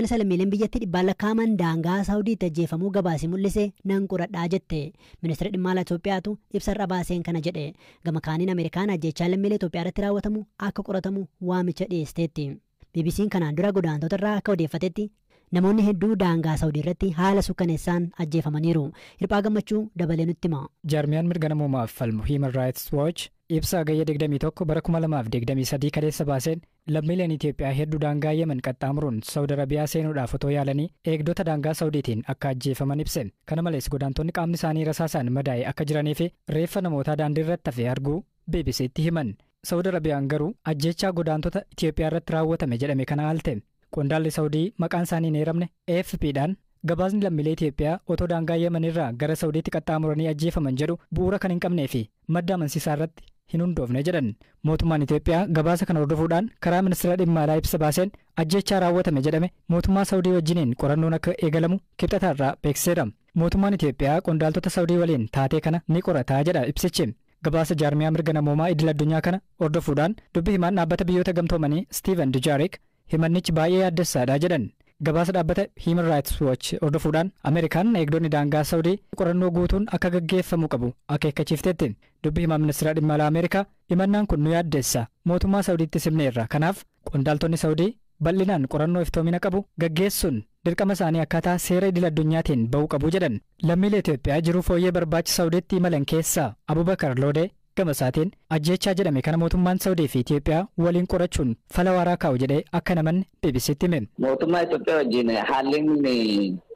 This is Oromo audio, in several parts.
Isa lammiileen biyyattii dhibbaan lakkaa'aman daangaa Saawudiitti ajjeefamuu gabaasee mul'ise nan qoradhaa jette. Ministeera dhimma alaa Itoophiyaatu ibsa irra baaseen kana jedhe. Gama kaaniin Ameerikaan ajjeechaa lammiilee Itoophiyaa irratti raawwatamu akka qoratamu waamicha dhiyeesseetti. BBC'n kanaan dura godaantota irraa akka odeeffatetti, namoonni hedduu daangaa Saawudii irratti haala sukkaneessaan ajjeefamaniiru. Hirphaa Gammachuu dabalee nutti hima. Jaarmiyaan mirga namoomaaf falmu Human Rights Watch ibsa Hagayya 21 bara 2023 kaleessa baaseen, lammiileen Itoophiyaa hedduu daangaa Yemen qaxxaamuruun Saawud Arabiyaa seenuudhaaf otoo yaalanii eegdota daangaa Saawudiitiin akka ajjeefaman ibse. Kana malees, godaantonni qaamni isaanii rasaasaan madaa'e akka jiranii fi reeffa namootaa daandii irratti hafe arguu BBC'tti himan. Saawud Arabiyaan garuu ajjeechaa godaantota Itoophiyaa irratti raawwatame jedhame kana haalte. Qondaalli Saawudii maqaan isaanii hin eeramne AFPdhaan, gabaasni lammiilee Itoophiyaa otoo daangaa Yemen irraa gara Saawudiitti qaxxaamuranii ajjeefaman jedhu bu'uura kan hin qabnee fi madda amansiisaa irratti hin hundoofne jedhan. Mootummaan Itoophiyaa gabaasa kana hordofuudhaan karaa ministeera dhimma alaa ibsa baaseen, ajjeechaa raawwatame jedhame mootummaa Saawudii wajjiniin qorannoon akka eegalamu kibxataarraa beeksiseera. Mootummaan Itoophiyaa qondaaltota Saawudii waliin taatee kana ni qorataa jedha ibsichi. Gabaasa jaarmiyaa mirga namoomaa idil addunyaa kana hordofuudhaan dubbi himaan dhaabbata Biyyoota Gamtoomanii Steven Dujarric himannichi baay'ee yaaddessaadha jedhan. Gabaasa dhaabbata Human Rights Watch hordofuudhaan Ameerikaan eegdonni daangaa Saawudii qorannoo guutuun akka gaggeeffamuu qabu akeekkachiifteetti. Dubbi himaan ministeera dhimma alaa Ameerikaa, himannaan kun nu yaaddeessa, mootummaa Saawudiitti simneerra, kanaaf qondaaltonni Saawudii bal'inaan qorannoo iftoomina qabu gaggeessuun dirqama isaanii akkaataa seera idil addunyaatiin ba'uu qabu jedhan. Lammiilee Itoophiyaa jiruu fooyyee barbaacha Saawudiitti imalan keessaa Abubakar Loodee gama isaatiin, ajjeechaa jedhame kana mootummaan Saawudii fi Itoophiyaa waliin qorachuun fala waaraa kaa'u jedhee akka namanne BBCtti hime. Mootummaa Itoophiyaa wajjin haalli inni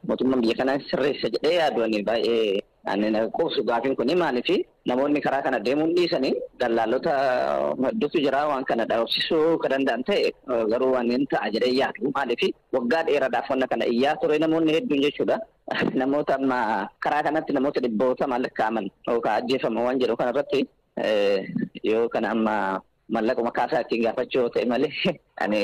mootummaan biyya kanaa sirreessa jedhee yaadu ani baay'ee ani quubsu gaafiin kun. Maaliif namoonni karaa kana deemuun dhiisanii? Dallaalota hedduutu jira. Waan kana dhabamsiisuu kan danda'an ta'e garuu waan hin ta'a jedhee yaadu. Maaliif waggaa dheeraadhaaf wanna kana iyyaa ture namoonni hedduun jechuudha. Namoota amma karaa kanatti namoota dhibboota lakkaa'aman yookaan ajjeefaman waan jedhu kanarratti, yoo kana amma mallaquma kaasaa ittiin gaafachuu ta'e malee, ani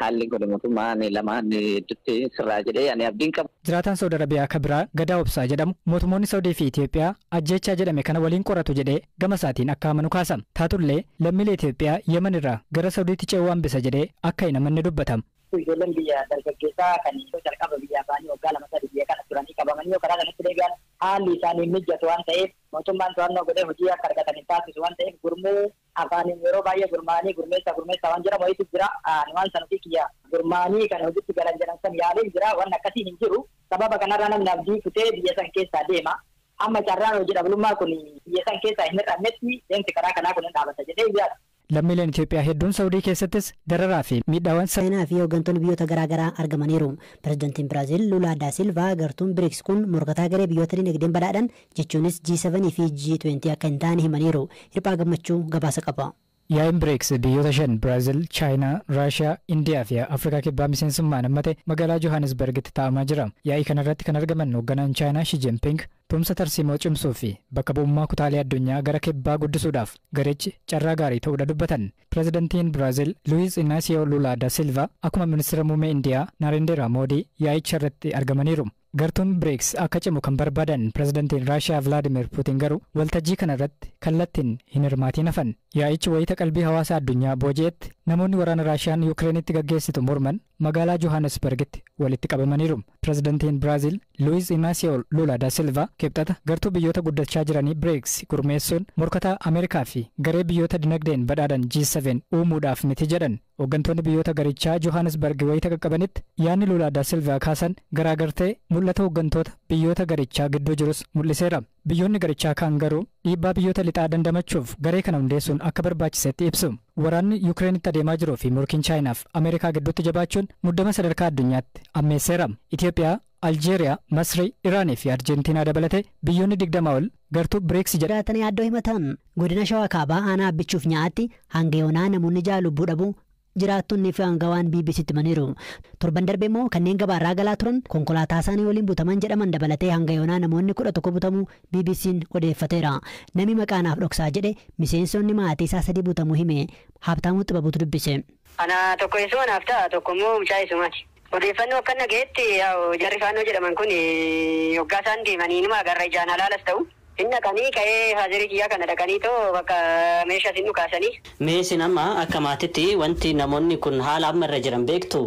haalli kun mootummaan lamaan hedduutti sirraa jedhee ani abdiin qabu. Jiraataan Saawud Arabiyaa akka biraa Gadaa Obsaa jedhamu mootummoonni Saawudii fi Itoophiyaa ajjeechaa jedhame kana waliin qoratu jedhee gama isaatiin akka amanu kaasa. Taatullee lammiilee Itoophiyaa Yemen irraa gara Saawudiitti ce'uu hambisa jedhee akka hin amanne dubbatama. Ijoolleen biyya dargaggeessaa kan jalqaba biyyaa ba'anii waggaa 2, 3 biyya kana turanii qabamanii yoo karaa kanatti deebi'an, haalli isaanii mijatu waan ta'eef, mootummaan to'annoo godhee hojii akka argatan hin taasisu waan ta'eef, gurmuu afaaniin yeroo baay'ee gurmaanii gurmeessa gurmeessa waan jedhamu wayiitu jira. Waan sana kiyya gurmaanii kan hojiitti galan jedhan san yaaliin jira, waan akkasii hin jiru. Sababa kanarraa namni abdii kutee biyya san keessaa deema. Amma carraan hojii dhabdummaa kun biyya san keessaa hin hir'annetti, deemsi karaa kanaa kun hin dhaabata jedhee yaada. Lammiileen Itoophiyaa hedduun Saawudii keessattis dararaa fi miidhaawwan Chaayinaa fi hooggantoonni biyyoota garaagaraa argamaniiru. Pireezidantiin Biraazil Lulaa daa Silvaa gartuun BRICS kun morkataa garee biyyoota dinagdeen badhaadhan, jechuunis G7 fi G20 akka hin taane himaniiru. Hirphaa Gammachuu gabaasa qaba. Yaa'iin BRICS biyyoota shan Biraazil, Chaayinaa, Raashiyaa, Indiyaa fi Afrikaa Kibbaa miseensummaan hammate magaalaa Johannesburgitti taa'amaa jira. Yaa'ii kanarratti kan argaman hoogganaan Chaayinaa Xi Jinping tumsa tarsiimoo cimsuu fi bakka bu'ummaa kutaalee addunyaa gara kibbaa guddisuudhaaf garechi carraa gaarii ta'uudha dubbatan. Pireezidantiin Biraazil Luis Inaasiyo Lula da Silva akkuma ministeera muummee Indiyaa Narendra Moodii yaa'icha irratti argamaniiru. Gartuun BRICS akka cimu kan barbaadan pireezidantiin Raashiyaa Vladimir Putin garuu waltajjii kana irratti kallattiin hin hirmaatiin hafan. Yaa'ichi wayita qalbii hawaasa addunyaa booji'etti namoonni waraana Raashiyaan Yukireenitti gaggeessitu morman magaalaa Johannesburgitti walitti qabamaniiru. Pireezidantiin Biraazil Luis Inaasiyo Lula da Silva kibxata gartuu biyyoota guddachaa jiranii BRICS gurmeessuun morkataa Ameerikaa fi garee biyyoota dinagdeen badhaadhan G7 uumuudhaaf miti jedhan. Hooggantoonni biyyoota garichaa Johannesburg wayita qaqqabanitti yaadni Lula da Silva kaasan garaagartee mul'ata hooggantoota biyyoota garichaa gidduu jirus mul'iseera. Biyyoonni garichaa kaan garuu dhiibbaa biyyoota lixaa dandamachuuf garee kana hundeessuun akka barbaachisetti ibsu. Waraanni Yukireenitti adeemaa jiruu fi morkiin Chaayinaaf Ameerikaa gidduutti jabaachuun muddama sadarkaa addunyaatti ammeesseera. Itoophiyaa, Aljeeriyaa, Masrii, Iraanii fi Arjentiinaa dabalatee biyyoonni 20 ol gartuu BRICS jedha. Jiraatanii yaaddoo himatan. Godina Shawaa Kaabaa aanaa Abbichuuf nyaatti hanga yoonaa namoonni 6 lubbuu dhabuu jiraattonni fi aangawaan BBCtti himaniiru. Torban darbe immoo kanneen gabaarraa galaa turan konkolaataa isaanii waliin butaman jedhaman dabalatee hanga yoonaa namoonni 11 butamuu BBC'n odeeffateera. Namni maqaanaaf dhoksaa jedhe miseensonni maatii isaa sadii butamuu hime. Habtaamuu Xibabuutu dubbise. Ana tokko eessuma naaf ta'a, tokko immoo mucaa eessumaati. Odeeffannoo akka dhagayetti, jarri faannoo jedhaman kun hoggaa isaan deemanii numa agarra, ijaan alaalas ta'u. Hin dhaqanii ka'ee haazirii kiyyaa kana dhaqanii too bakka meeshaa isin dhukaasanii. Mee isin amma akka maatitti wanti namoonni kun haala amma irra jiran beektu?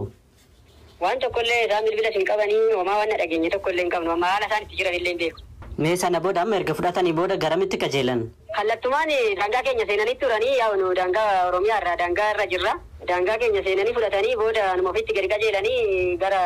Waan tokkollee isaan bilbila hin qabanii homaa waan dhageenye tokkollee hin qabnu amma haala isaan itti jiran illee hin beeku. Mee sana booda amma erga fudhatanii booda garamitti qajeelan? Kallattumaan daangaa keenya seenanii turanii yaa'u nu daangaa Oromiyaa irraa daangaa irra jirra. Daangaa keenya seenanii fudhatanii booda numa ofitti gadi qajeelanii gara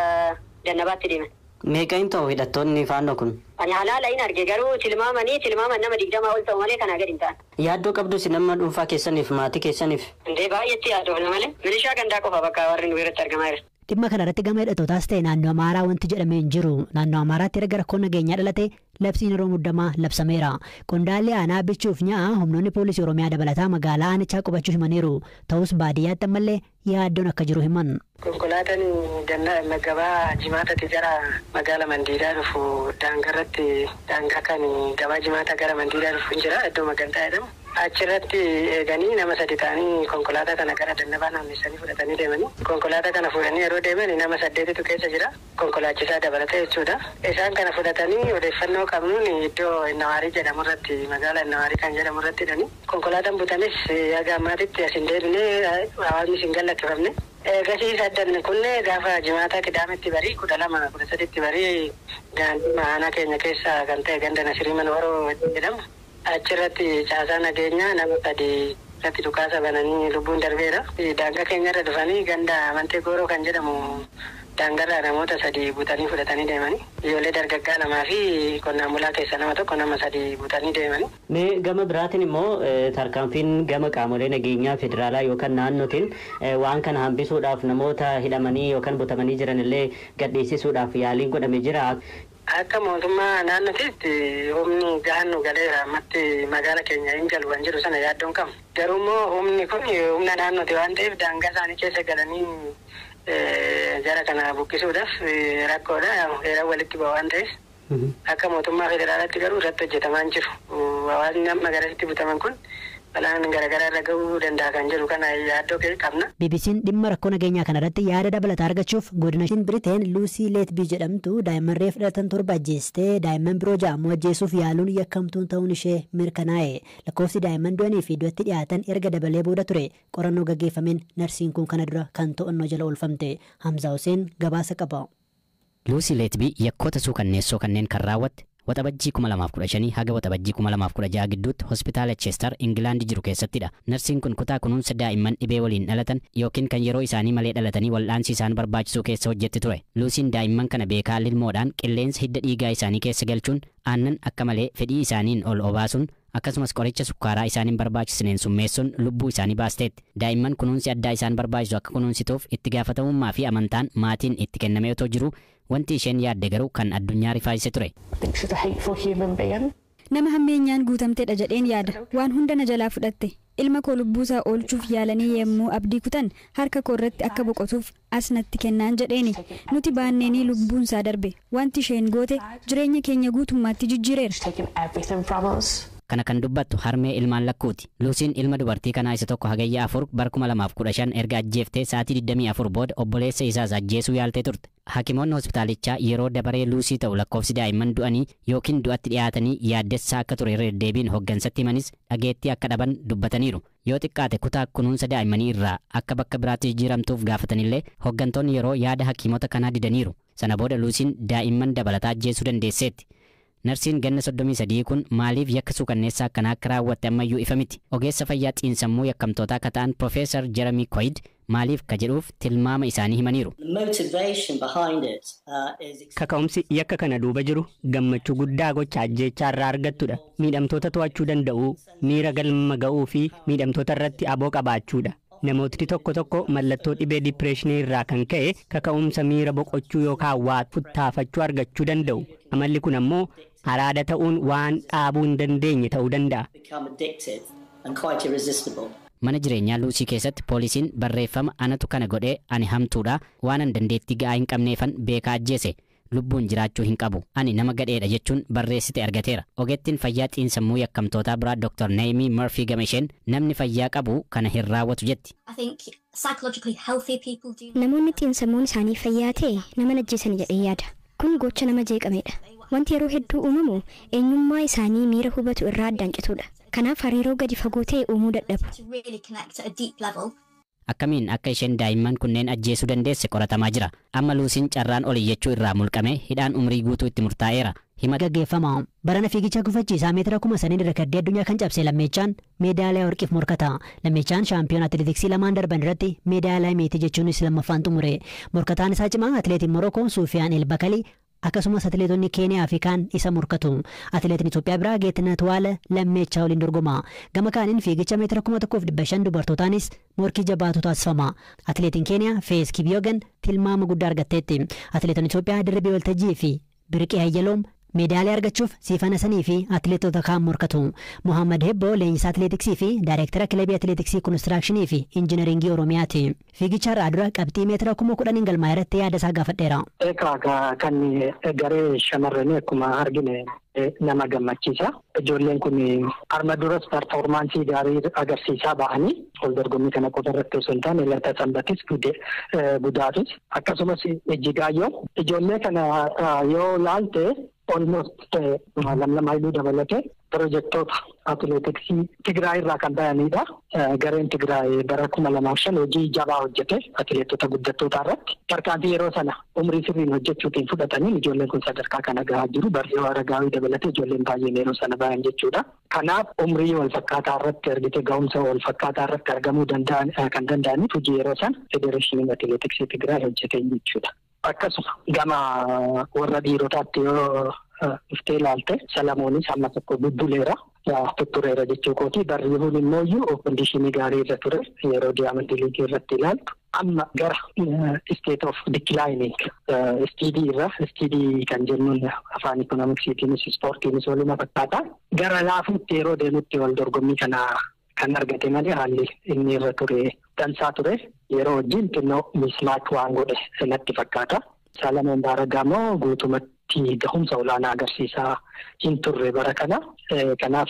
Dannabaatti deeman. Meeqa hin ta'u hidhattoonni faannoo kun? Ani halaala hin arge garuu tilmaamanii tilmaaman nama 20 ol ta'u malee kanaa gadi hin ta'an. Yaaddoo qabdu isin amma dhuunfaa keessaniif maatii keessaniif? Indee baay'eetti yaaddoofna malee milishaa gandaa qofa bakka warri nu biratti argamaa jira. Dhimma kana irratti gama hidhattootaas ta'e naannoo Amaaraa wanti jedhamee hin jiru. Naannoo Amaaraatti erga rakkoon nageenyaa dhalate labsiin yeroo muddamaa labsameera. Qondaalli aanaa bichuuf nya'a humnoonni poolisii Oromiyaa dabalataa magaalaa aanichaa qubachuu himaniiru. Ta'us baadiyyaatti ammallee yaaddoon akka jiru himan. Konkolaataan gabaa jimaatatti gara magaala Mandiidaa dhufu daangarratti daangaa kan gabaa jimaata gara Mandiidaa dhufu hin jira iddoo magantaa jedhamu. Achirratti eeganii nama sadi ta'anii konkolaataa kana gara Dannabaa naannessanii fudhatanii deemanii. Konkolaataa kana fuudhanii yeroo deeman nama 8tu keessa jira. Konkolaachisaa dabalatee jechuudha. Isaan kana fudhatanii odeeffannoo qabnuun iddoo Innawaarii jedhamu irratti magaalaa Innawaarii kan jedhamu irratti hidhanii. Konkolaataan butanis haga ammaatitti as hin deebine hawaasni hin gallakkifamne. Gasii saddan kunne gaafa jimaataa qidaametti barii 12 13tti barii gaandii aanaa keenya keessa kan ta'e ganda Nasirii Manwaroo jedhamu. Achirratti caasaa nageenyaa nama 3 irratti dhukaasa bananii lubbuun darbeera. Daangaa keenyarra dhufanii ganda Amantee Gooroo kan jedhamu daangarraa namoota 3 butanii fudhatanii deemanii. Ijoollee dargaggaa 2 fi qonnaan bulaa keessa nama 1 nama 3 butanii deemanii. Mee gama biraatiin immoo tarkaanfiin gama qaamolee nageenyaa federaalaa yookaan naannootiin waan kana hambisuudhaaf namoota hidhamanii yookaan butamanii jiran illee gadhiisisuudhaaf yaaliin godhame jira. Akka mootummaa naannootitti humni gahaan nu galeera ammatti magaala keenya hin galu kan jiru sana yaaddoon qabna. Garuu immoo humni kun humna naannooti waan ta'eef daangaa isaanii keessa galanii jara kana buqqisuudhaaf rakkoodha. Heeraan walitti bu'a waan ta'eef akka mootummaa federaalaatti garuu irratti hojjetamaa hin jiru. Hawaasni amma garasitti butaman kun balaan garaagaraa irra ga'uu danda'a kan jedhu kana yaaddoo qabna. BBC'n dhimma rakkoo nageenyaa kanarratti yaada dabalataa argachuuf godina Biriteen Luusii Leetbii jedhamtu daa'imman reef dhalatan 7 ajjeestee daa'imman biroo 6 ammoo ajjeesuuf yaaluun yakkamtuun ta'uun ishee mirkanaa'e. Lakkoofsi daa'imman du'anii fi du'atti dhiyaatan erga dabalee booda ture qorannoo gaggeeffameen narsiin kun kana dura kan to'annoo jala oolfamte. Hamzaa Hussein gabaasa qaba. Luusii Leetbii yakkoota suukanneessoo kanneen kan raawwatte Waxabajjii 2015 haga waxabajjii 2016 gidduutti hospitaala Chester Ingilaandi jiru keessattidha. Narsiin kun kutaa kunuunsa daa'imman dhibee waliin dhalatan yookiin kan yeroo isaanii malee dhalatanii wal'aansi isaan barbaachisuu keessa hojjetti ture. Luusiin daa'imman kana beekaa lilmoodhaan qilleensa hidda dhiigaa isaanii keessa galchuun aannan akka malee fedhii isaaniin ol obaasuun akkasumas qoricha sukkaaraa isaaniin barbaachisneen summeessuun lubbuu isaanii baasteetti. Daa'imman kunuunsi addaa isaan barbaachisu akka kunuunsituuf itti gaafatamummaa fi amantaan maatiin itti kennamee otoo jiru wanti isheen yaadde garuu kan addunyaa rifaasise ture. Nama hammeenyaan guutamteedha jedheen yaada. Waan hunda na jalaa fudhatte. Ilma koo lubbuusaa oolchuuf yaalanii yemmuu abdii kutan harka koo irratti akka boqotuuf as natti kennaan jedheeni. Nuti baanneenii lubbuunsaa darbe. Wanti isheen goote jireenya keenya guutummaatti jijjiireera. Kana kan dubbattu harmee ilmaan lakkuuti. Luusiin ilma dubartii kanaa isa tokko hagayya 4 bara 2015 erga ajjeeftee sa'aatii 24 booda obboleessa isaas ajjeesuu yaaltee turte. Hakimoonni hospitaalichaa yeroo dabaree Luusii ta'u lakkoofsi daa'imman du'anii yookiin du'atti dhiyaatanii yaaddessaa akka ture irra deddeebiin hoggansatti himanis dhageettii akka dhaban dubbataniiru. Yoo xiqqaate kutaa kunuunsa daa'immanii irraa akka bakka biraatti jijjiiramtuuf gaafatanillee hoggantoonni yeroo yaada hakiimota kanaa didaniiru. Sana booda Luusiin daa'imman dabalataa ajjeesuu dandeesseetti. Narsiin ganna 33 kun maaliif yakka suukanneessaa akkanaa akka raawwatte ammayyuu ifa miti. Ogeessa fayyaa xiinsammuu yakkamtootaa akka ta'an Profeesar Jeremy Coid maaliif ka jedhuuf tilmaama isaanii himaniiru. Kaka'umsi yakka kana duuba jiru gammachuu guddaa gocha ajjeechaa irraa argattudha. Miidhamtoota to'achuu danda'uu, miira galma ga'uu fi miidhamtoota irratti aboo qabaachuudha. Namootni tokko tokko mallattoo dhibee dipireeshinii irraa kan ka'e kaka'umsa miira boqochuu yookaan waa futtaafachuu argachuu danda'u. Amalli kun ammoo araada ta'uun waan dhaabuu hin dandeenye ta'uu danda'a. Mana jireenyaa Luusii keessatti poolisiin barreeffama anatu kana godhee ani hamtuudha waan an dandeettii ga'aa hin qabneefan beekaa ajjeese lubbuun jiraachuu hin qabu ani nama gadheedha jechuun barreessite argateera. Ogeettiin fayyaa xiinsammuu yakkamtootaa biraa Dr. Naomi Murphy gama isheen namni fayyaa qabu kana hin raawwatu jetti. Namoonni xiinsammuun isaanii fayyaa ta'e nama ajjeesan jedhee yaada. Kun gocha nama jeeqamedha. Wanti yeroo hedduu uumamu eenyummaa isaanii miira hubatu irraa addaan citudha. Kanaaf hariiroo gadi fagoo ta'e uumuu dadhabu. Akkamiin akka isheen daa'imman kunneen ajjeesuu dandeesse qoratamaa jira. Amma Luusiin carraan ol iyyachuu irraa mulqame hidhaan umrii guutuu itti murtaa'eera. Hima gaggeeffama. Barana fiigicha gufachiisaa meetira 5,000 rikardii addunyaa kan cabse Lammeechaan meedaaliyaa warqiif morkata. Lammeechaan shaampiyoon atileetiksii lamaan darban irratti meedaaliyaa meetii jechuunis lammaffaan xumure. Morkataan isaa cimaa atileetiin Morokoo Suufiyaan Elbakalii akkasumas atileetonni Keeniyaa fi kaan isa morkatu. Atileetiin Itoophiyaa biraa Geetinaat Waala Lammeechaa waliin dorgoma. Gama kaaniin fiigicha meetira 1500 dubartootaanis morkii jabaatu taasifama. Atileetiin Keeniyaa Fees Kibyogan tilmaama guddaa argatteetti. Atileetonni Itoophiyaa Dirribii Waltajjii fi Birqee Hayyaloom meedaaliyaa argachuuf Siifan Hasanii fi atileetota kaan morkatu. Muhammad Hebboo leenjisaa atileetiksii fi daayireektara kilabii atileetiksii konistiraakshini fi injiinaringii Oromiyaati. Fiigicha har'aa dura qabxii meetira 10,000 galmaa irratti yaada isaa gaafadheera. Egaa kan garee shamarranii akkuma argine nama gammachiisa. Ijoolleen kun arma duras performaansii gaarii agarsiisaa ba'anii ol dorgommii kana qofa irratti osoo hin taane Lataa Sanbatis Gudaatus akkasumas Ejjigaayyoo ijoollee kana yoo laalte almost Lamlam Haayiluu dabalatee pirojektoota atileetiksii Tigraay irraa kan bayanidha. Gareen Tigraay bara 2005 hojii jabaa hojjete atileetota guddattoota irratti. Tarkaanfii yeroo sana umrii sirriin hojjechuutiin fudhataniin ijoolleen kun sadarkaa kana gahaa jiru. Barree Aragaawii dabalatee ijoolleen baay'een yeroo sana bayan jechuudha. Kanaaf umrii wal fakkaataa irratti argite ga'umsa wal fakkaataa irratti argamuu danda'an kan danda'aniif hojii yeroo sana federeeshiniin atileetiksii Tigraay hojjete jechuudha. Akkasuma gama warra dhiirotaatti yoo dhuftee ilaalte Salamoonis hamma tokko bubbuleera. Tuttureera jechuu kooti. Barriihuun immoo iyyuu kondiishinii gaarii irra ture yeroo diyaamandii liigii irratti ilaaltu. Amma gara state of declining steady irra steady kan jennuun afaan ikoonomiksiitiinis ispoortiinis waluma fakkaata. Gara laafuutti yeroo deemutti wal dorgommii kana kan argate malee haalli inni irra ture dansaa ture yeroo wajjin xinnoo mismaach waan godhe natti fakkaata. Salamoon Baaragaa immoo guutumatti gahumsa olaanaa agarsiisaa hin turre bara kana. Kanaaf